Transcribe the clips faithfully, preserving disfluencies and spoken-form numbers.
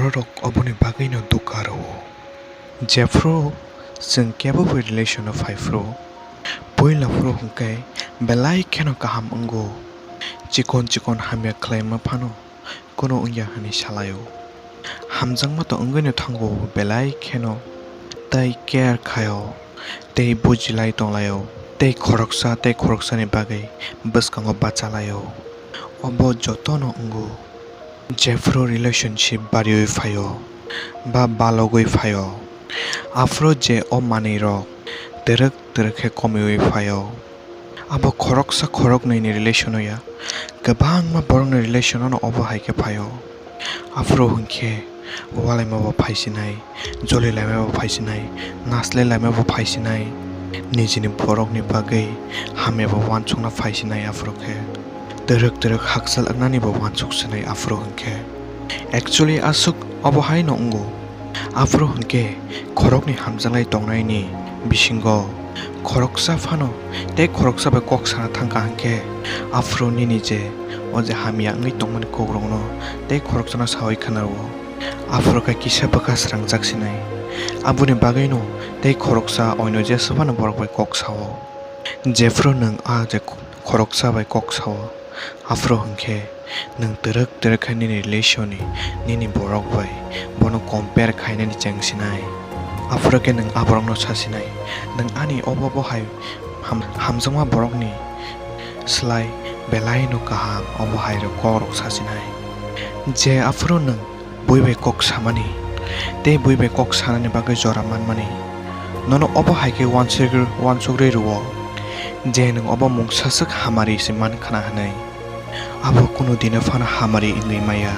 Borok oboni bagwino dukha rwo. Jephru chwng kebo bai relation-o phaiphru, puila phuru hwnkhe belai kheno kaham wngo. Chikon chikon hamya khlaima phano kunu wngya hwnwi salaio. Hamjakma to wngwino thango belai kheno, tei care khaio, tei bujilai tonglaio, tei khoroksa tei khoroksani bagwi bwskango bachalaio. Obo jotono wngo. Jephru relationship bariwi phaio ba balogwi phaio, aphuru je o manwirok twrwk twrwk khe komiwi phaio. Abo khoroksa khoroknwini relation-o ya, kwbangma borokni relation-o no obo hai khe phaio. Aphuru hwnkhe walaima bo phaisinai, joli laima bo phaisinai, naslai laima bo phaisinai, nijini borokni bagwi hamya bo uansukna phaisinai aphuru khe. Twrwk twrwk hakchal wngnani bo uansuk sinai aphuru hwnkhe. Actually aswk obo hai no wngo. Aphuru hwnkhe khoroknwi hamjaknai tongnaini bisingo khoroksa phano tei khoroksa bai kok sana thangkha hwnkhe, aphuru nini je o je hamya wngwi tongmani kokrokno tei khoroksano sawi khna rwo. Aphuru khe kisa bwkha srangjak sinai. Aboni bagwino tei khoroksa oino jesa phano borok bai kok sao. Jephru nwng a je khoroksa bai kok sao, aphuru hwnkhe nwng twrwk twrwk khe nini relation-ni, nini borok bai bono compare khainani cheng sinai. Aphuru khe nwng a borokno sa sinai, nwng ani obo bo hai ham-, hamjakma borokni slai belai no kaham, obo hai rok kok rok sa sinai. Je aphuru nwng bui bai kok samani tei bui bai kok sanani bagwi jora manmani, nono obo hai khe uansuk-, uansugwi rwo je nwng obo mungsa swk hamari se man khna hwnwi. Abo kunu dino phano hamari wngwi maya.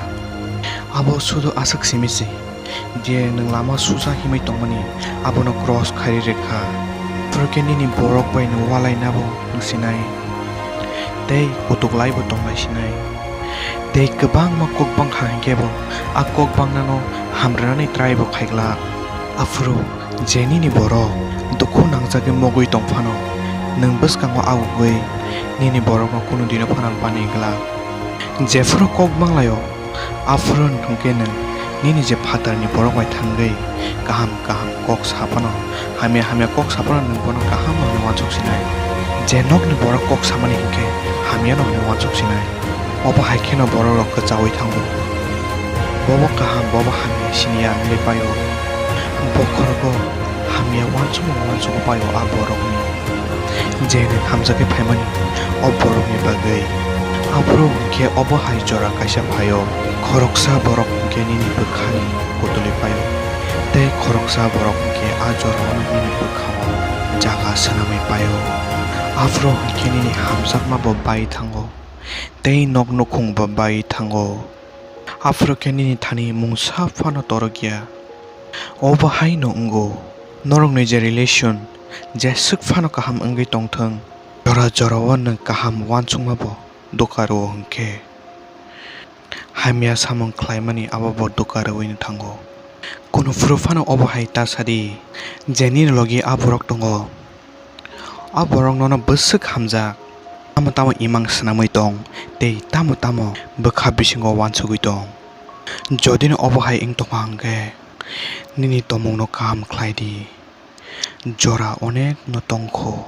Abo sudu aswk simi se je nwng lama susa himwi tongmani, abono cross khaiwi rwkha. Phuru khe nini borok bai nwng walaina bo nwng sinai tei kutuk lai bo tong lai sinai. Tei kwbangma kok bangkha hinkhe bo a kok bangnano hamrwnani try bo khaiglak. Aphuru je nini borok dukhu nangjagwi mogwi tong phano, nwng bwskango agugwi nini borokno kunu dino phano bani glak. Jephuru kok banglaio, aphuru hwnkhe nwng nini je phatarni borok bai thangwi kaham kaham kok sa phano, hamya hamya kok sa phano nwng bono kaham hwnwi uansuk sinai. Je nokni borok kok samani hinkhe hamyano hwnwi uansuk sinai. Obo hai kheno borok rok kwchaui thango. Bobo kaham, bobo hamya siniya wngwi paio. Bokhorogo hamya uansukmung uansukwi paio a borokni. Je nwng hamjakhe phaimani o borokni bagwi. Aphuru hwnkhe obo hai jora kaisa phaio. Khoroksa borok hwnkhe nini bwkhani kutulwi paio. Tei khoroksa borok hwnkhe a jorao nini bwkhao jaga swnamwi paio. Aphuru hwnkhe nini hamjakma bo bai thango. Tei nok nukhung bo bai thango. Aphuru khe nini thani mungsa phano torok ya. Obo hai no wngo. Norokni je relation jeswk phano kaham wngwi tongthwng, jora jorao nwng kaham uansukma bo dukha rwo hwnkhe, hamya samung khlaimani abo bo dukha rwui no thango. Kunu phuru phano obo hai ta sadi je nini logi a borok tongo. A borok nono bwswk hamjak, tamo tamo imang swnamwi tong tei tamo tamo bwkha bisingo uansugwi tong. Jodi no obo hai wng tongkha hwnkhe, nini tongmungno kaham khlai di. Jora onek no tongkho.